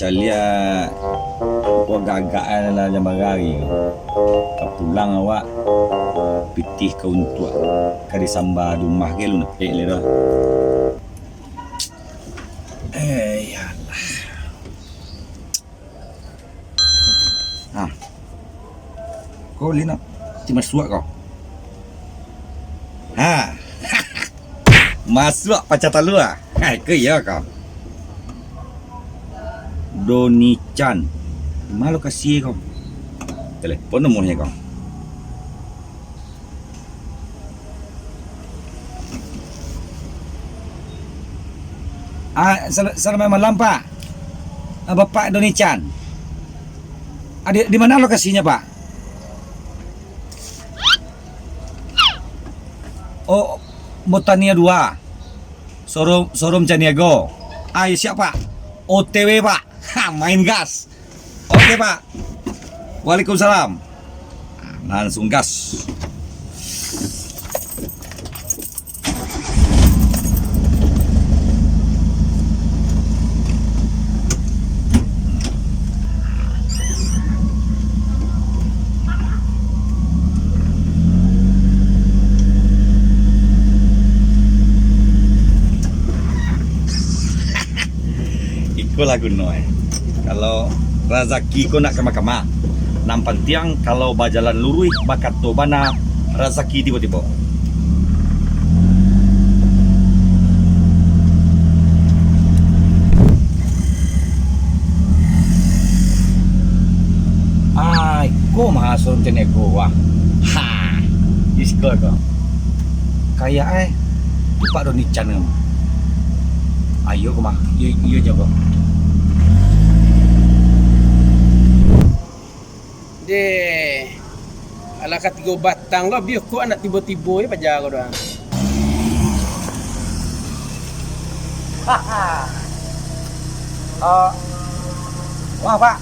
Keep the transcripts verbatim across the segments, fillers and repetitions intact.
Liak, kok agak-agak lah jam bara hari ko. Ka pulang awak, pitih ka untuak, ka disamba di rumah ge, alun dapek lai doh. Eh, ya Allah. Ha. Ko Lina, ti masuak ko. Ha. Masuak paca talua. Ha, ko iyo ko. Doni Chan. Ma lokasi ko? Telepon nomuahnyo ko. Ah, sel-, selamat malam, Pak. Ah, Bapak Doni Chan. Ah, di, di mana lokasinya, Pak? Oh, Botania dua. Showroom, showroom Caniago. Ah, ya, siap, Pak. O T W, Pak. Ha, main gas. Oke, Pak. Waalaikumsalam. Langsung gas. Iko lah guno e. Kalau razaki ko nak kama-kama, nan pantiang kalau bajalan luruih, bakato bana, razaki tibo-tibo. Ah, iko mah asuransi nego, wah. Ha, iskul ko. Kayak e, Pak Doni Chan ko. Ayo ko mah, iyo, iyo jo ko. Deh, alah ka tigo batang ko, biar ko anak tibo-tibo je paja ko doh. Eh, maaf, Pak.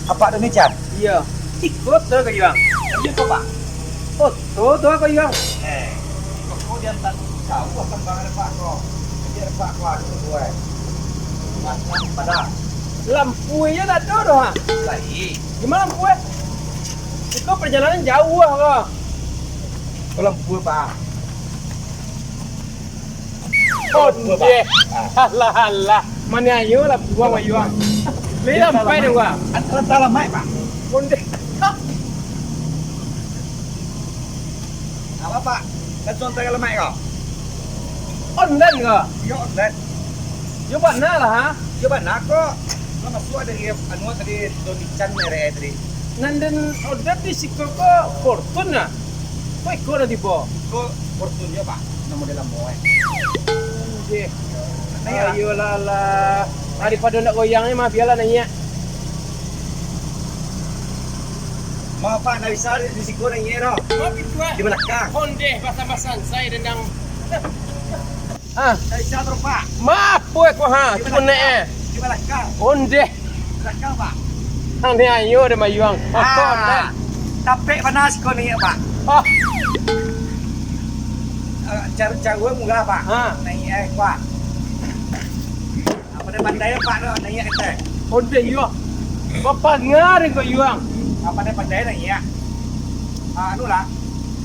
Apak Doni Chan? Iyo. Iko tu ka Yuang. Iyo ko, Pak. Oh, tu, tu ka Yuang. Eh, iko ko diantar jauah kan, Bang, ada Pak ko. Jadi ada Pak ko, aduh, gue. Macam pada. Lampu aja tak ada doh, ha? Lai. Di mana lampu, eh? Iko perjalanan jauh, ah, ko. Ko lampu, Pak. Ondeh. Alah, alah. Maniayo lah, buang, Wak Yuang. Lai sampai deh, Wak. Antara talamak, Pak. Ondeh. Apa, Pak? Kan contoh yang lemak, kok? Ondan, kok? Iyo, ondan. Yo, bana lah, ha? Yo, bana, kok. Lah masuk ada anu tadi, Doni Chan merek tadi. Nan den order di siko ko Fortune, nah? Ko iko nan tibo? Ko Fortune yo, Pak. Namo de lamo, eh. Ondeh. Naiak lah. Ayolah, lah. Daripado ndak goyang ni mah, bialah naiak. Maaf, Pak, ndak bisa di siko naiak doh. Maaf, itu, eh. Di balakang. Ondeh, basah-basah, saya dendang. Ah. Dari siapa, Pak? Maaf, weh, ko, ha, di cuma balakang, naik, eh. Di balakang. Ondeh. Balakang, Pak. Ang ni ayo deh, Mayuang. Ah, ondeh. Tapek panas ko ni, Pak. Ah. Eh, car-, caruah murah, Pak. Ha. Naik, eh, Pak. Ah, pandai-pandai, Pak, tu, naik kereta. Ondeh, Yuang. Bapangah deh ko, Yuang. Ah, pandai-pandai naik, ya. Ah, anu lah.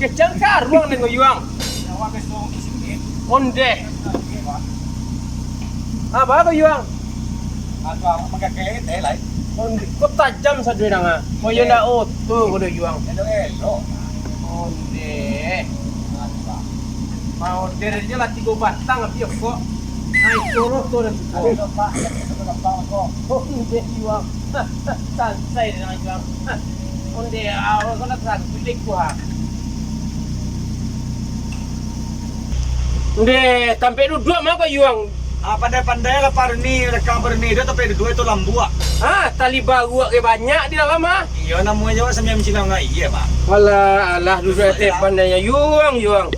Kecang karuang deh ko, Yuang. Nyawa ke suruh di sini. Ondeh. Apa ko, Yuang? Aku manggakai teh lai. Ondeh, ko tajam saduai nang, ah. Ko yo ndak oto ko deh, Yuang. Elok-elok. Ondeh. Mah ondeh aja lah tigo batang, tapi yo kok. Ai, toro to dan tigo. Aduh, Pak, gampang kok. Ondeh, Yuang. Sansai deh nang, Yuang. Ondeh, awak ko nak satu dek ku, ha. Ndeh, tampek duduak ma ko, Yuang? Ah, pandai-pandai lah, Pak Reni, rekang Pak Reni, dah tampek duduak itu lambuak. Ha, tali baruak ke banyak di dalam, ha? Iyo, namonyo awak sambiang mancina ngai, iyo, Pak. Alah, alah, duduak teh pandai Yuang, Yuang.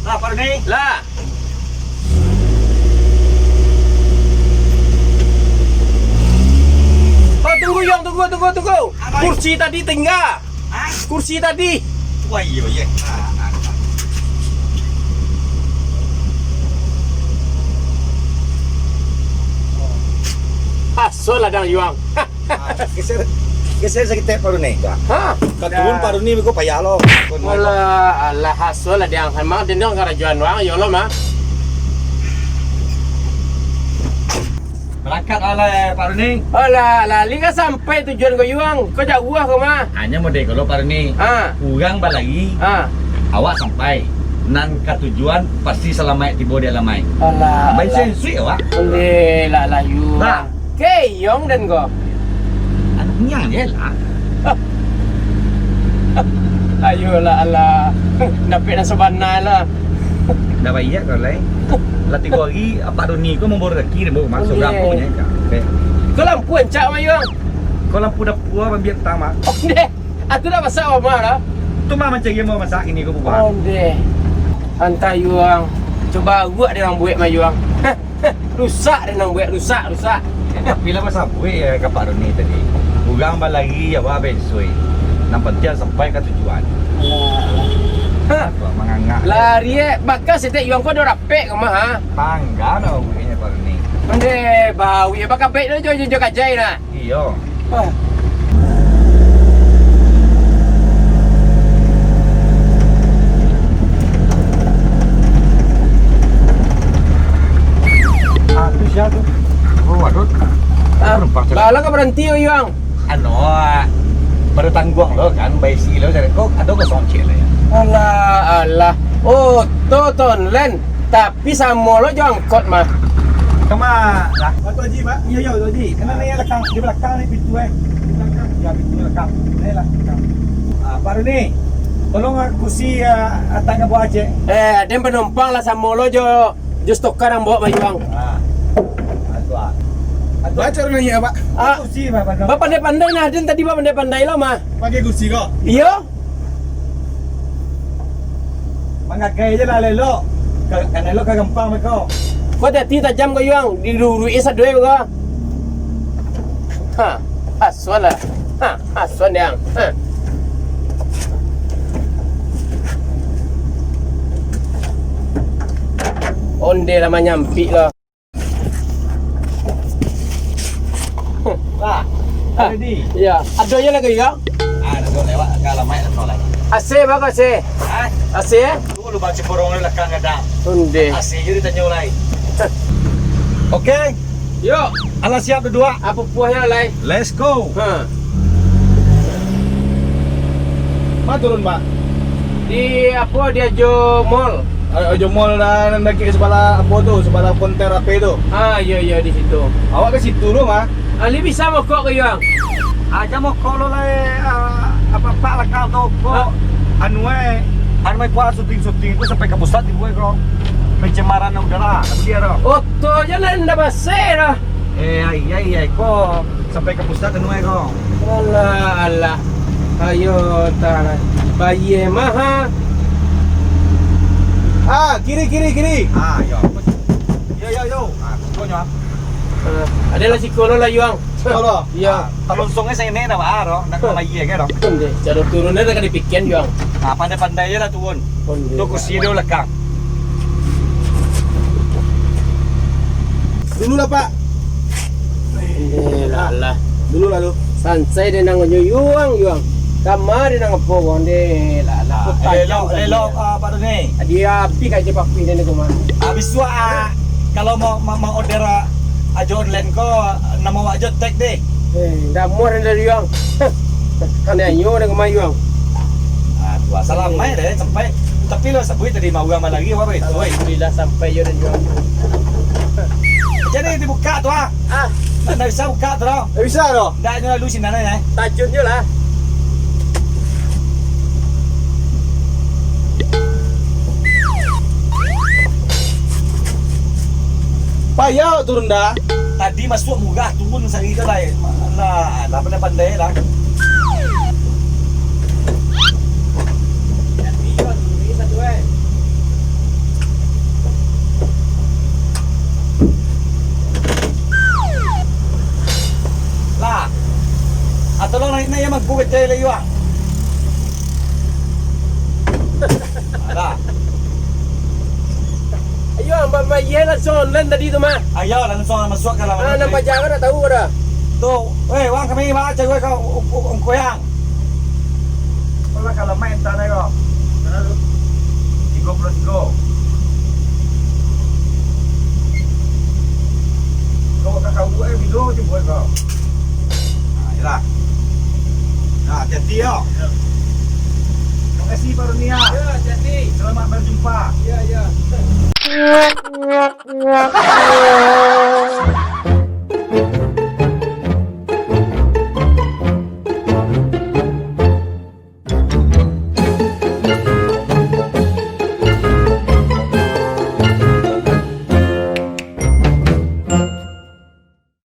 Lah, Pak Reni. Lah. Oh, tunggu, Yuang, tunggu, tunggu, tunggu. Alah. Kursi tadi tinggal. Hah? Kursi tadi. Wah, iyo, iyo. Ah, ah, ah. Ah, Asuah lah dang Yuang. Ah, geser, geser saketek Pak Runi. Ha? Ka turun Pak Runi beko payah lo. Alah, alah, asuah lah dang. Emang den dang karajoan wang, yo lo mah. Barangkek lah, Pak Runi. Alah, alah, lai ka sampai tujuan ko Yuang. Ko jauah ko mah. Hanyo model ko lo, Pak Runi. Ha. Urang balari, ha, awak sampai. Nan ka tujuan pasti salamaik tibo di alamaik. Alah, bai alah. Sensuik awak. Ondeh lah, lah, Yuang. Lah. Keyong den ko. Anak niang je lah. Ayolah, alah. Dapek nan sabana lah. Dah baiak kau lai. Lah tigo hari, Pak Runi ko mambao rasaki dek ambo, Mak. Ondeh. Surang ko punyo, Kak. Oke. Ko lampu rancak, Mak Yuang? Ko lampu dapua, bambiak tang, Mak. Ondeh. Atu dah masak, Mak, dah? Tu, Mak, mancari ambo masak kini ko buah. Ondeh. Antah Yuang. Cubo buek dek nan buek, Mak Yuang. Rusak dek nan buek, rusak, rusak. Tapi lah basabuik yo ka Pak Runi tadi. Urang balari, awak basensuik. Nan pantiang sampai ka tujuan. Alah. Hah? Apa mangangak? Lari, eh. Baka saketek Yuang ko ado rapek ko mah, ha? Tangga dah bueknyo Pak Runi. Ondeh, bauik. Baka baik tu jo, jo, jo kajai lah. Iyo. Wah. Ah, tu sia tu? Oh, waduh. Ah, penumpang, baa lah ka baranti, Yuang? Anu, ah, baru tangguang lo kan, baisi lo, jadi kok ado kosong ciek lah yo. Alah, alah. Oh, tu, tu, online. Tapi samo lo jo angkot mah. Kama lah. Pak Haji, Pak? Iyo, iyo, Pak Haji. Kena ni lakang, di balakang ni pintu, eh. Di balakang. Yo, pintu balakang. Ni lah, balakang. Ah, Pak Runi, tolong, ah, kursi, ah, atak ka bawah ciek. Eh, den panumpang lah samo lo jo, jo stoka nan bawok Mak Yuang. Ah. Atu, ah. Atu. Baco nanya, Pak. Ah. Kursi, Pak, Pak. Bapandai-pandai nah, den tadi bapandai-pandai lo mah. Pakai kursi ko? Iyo. Mangagai je lah elok. Ka-, kan elok ka gampang beko. Ko hati-hati tajam ko, Yuang. Diluruik-i sadoi ko. Ha, asuah lah. Ha, asuah niang. Ha. Ondeh lah manyampik lah. Lah, ready? Iyo. Ado yo lai, yo? Ah, ado lewat ka alamaik lah, lai. A C, bagus A C. Hah? A C, eh? Tu lubang ciporong di balakang gadang. Ondeh. A C je ditanyo lai. Oke. Yo. Alah siap duduak? Apo puahnyo lai? Let's go. Ha. Ma turun, Pak? Di apo, di Ajo Mall. A-, Ajo Mall nan dakek sabalah apo tu, sabalah konter ape tu? Ah, iyo, iyo, di situ. Awak ka situ lo mah. Ali bisa mokok ko, Yuang? Aja mokok lo lai, ah, apak-apak lakang tu ko. Ah. Anu, eh, anu, eh, kuah syuting-syuting tu sampai ka pusat ibu, eh, ko. Pencemaran udara, apa dia tu? Oto je lah, ndak basah dah. Eh, ai, ai, ai, ko. Sampai ka pusat anu ai ko. Alah, alah. Ayo, tah. Bayie mah, ha. Ah, kiri, kiri, kiri. Ah, yo. Yo, yo, yo. Ah, sikonyo, ah. Ah, ado lah siko lo lah, Yuang. Siko lo? Iyo. Ah, kalau lonsuang saketek dah, Pak, ah, dah ka bayie kan, dah. Ondeh, caro turun dah ka dipikian, Yuang. Ah, pandai-pandai je lah turun. Ondeh. Tu kursi di balakang. Dulu lah, Pak. Eh, lah, lah. Dulu lah, lu. Sansai den nang nyo Yuang, Yuang. Kama den nang apo, Yuang, deh. Lah, lah. Ah, elok, elok, ah, Pak Doni. Dia abih aja papi den ko mah. Abih suah, ah, kalau mau, mau, mau order, ah, ajo online ko, namo awak ajo tag deh. Eh, ndak muah den dari Yuang. Kan dia nyo den ko mah, Yuang. Ah, tu asal amai deh, sampai. Tapi lo sabui tadi mau urang malari apa itu, eh? Alhamdulillah sampai yo den Yuang. Jadi dibuka tu, ah. Ah. Ndak bisa buka tu, doh. Ndak bisa, doh. Ndak, nyo lalu sinan, eh. Tajun nyo lah. Payah turun dah. Tadi masuak murah, turun sari tu lah, eh. Alah, lah pandai-pandai lah. Lah. Ah, tolong naik, naik yang mangku kecil lagi, Wak. Alah. Ayo, Ba-, bayia lah, Son, lan tadi tu mah. Ayo, langsung masuak ka dalam. Ah, nan paja ko dak tahu ko dah. Tu, weh, wang kami baca gue ka u-, u-, ungkoyang. Kalau, kalau main tanah ko. Berapa tu? Tiga puluh tiga. Kau ka kau buat, eh, video macam buat kau. Nah, yalah. Nah, hati-hati yo. Ya. Terima kasih, Pak Runia. Ya, hati-hati. Selamat berjumpa. Ya, ya.